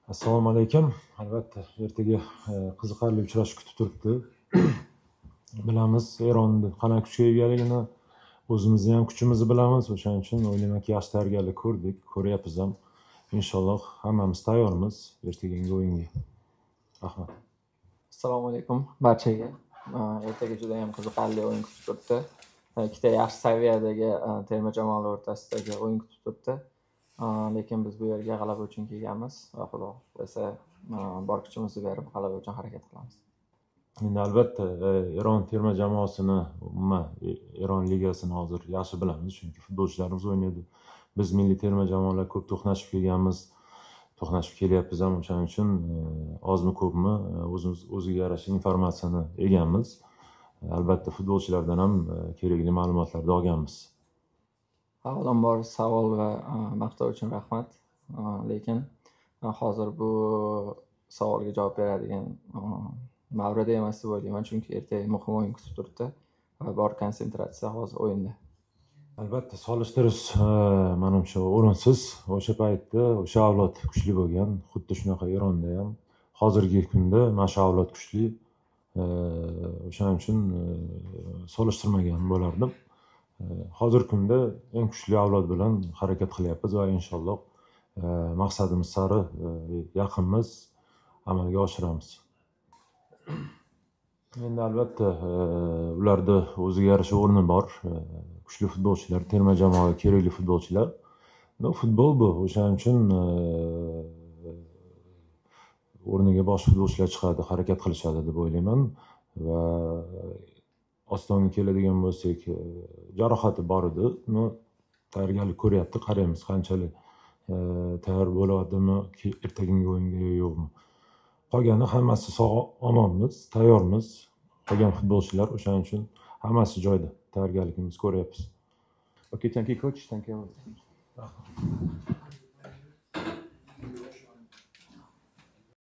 Assalomu alaykum. Albatta, ertaga qiziqarli uchrashuv kutib turibdi. Bilamiz Eronni qanaqa kuchga egaligini, o'zimizni ham kuchimizni bilamiz. O'shaning uchun o'ylaymanki, yaxshi tayyorgarlik ko'rdik, ko'ryapmiz ham. Inshaalloh hammamiz tayyormiz ertagingi o'yinga. Rahmat. Assalomu alaykum barchaga. Ertaga juda ham qiziqarli o'yin kutib turibdi. Ikkita yaxshi saviyadagi terma jamoalar o'rtasidagi o'yin kutib turibdi. Lekin biz bu yerga g'alaba uchun kelganmiz va Xudo xohlasa bor kuchimizni berib g'alaba uchun harakat qilamiz. Endi albatta Eron terma jamoasini, umuman Eron ligasini hozir yaxshi bilamiz, chunki futbolchilarimiz o'ynaydi. Biz milliy terma jamoalar ko'p to'qnashib kelganmiz, to'qnashib kelyapmiz ham, o'shaning uchun ozmi ko'pmi o'zimiz o'ziga yarasha informatsiyani egamiz. Albatta futbolchilardan ham kerakli ma'lumotlarni olganmiz. Avvalambor savol va maqtov uchun rahmat. Lekin hozir bu savolga javob beradigan mavrida emas deb o'ylayman, chunki ertaga muhim o'yin kutib turibdi va bor konsentratsiya hozir o'yinda. Albatta solishtirish manimcha o'rinsiz. O'sha paytda o'sha avlod kuchli bo'lgan, xuddi shunaqa Eronda ham hozirgi kunda mana shu avlod kuchli. O'shaning uchun solishtirmagan bo'lardim. Hozirgi kunda eng kuchli avlod bilan harakat qilyapmiz va inshaalloh maqsadimiz sari yaqinmiz, amalga oshiramiz. Endi albatta ularda o'ziga yarasha o'rni bor. Kuchli futbolchilar, terma jamoaga kerakli futbolchilar. No, futbol bu. O'shaning uchun o'rniga boshqa futbolchilar chiqadi, harakat qilishadi deb o'ylayman. Va Ostonga keladigan bo'lsak, jarohati bor edi. No, tayyorgarlik ko'ryapti, qaraymiz qanchalik tayyor bo'ladimi ertagingi o'yinga yo yo'qmi. Qolgani hammasi sog' omonmiz, tayyormiz. Qolgan futbolchilar o'shaning uchun hammasi joyida. Tayyorgarligimizni ko'ryapmiz. Okay, thank you, coach. Thank you. Rahmat.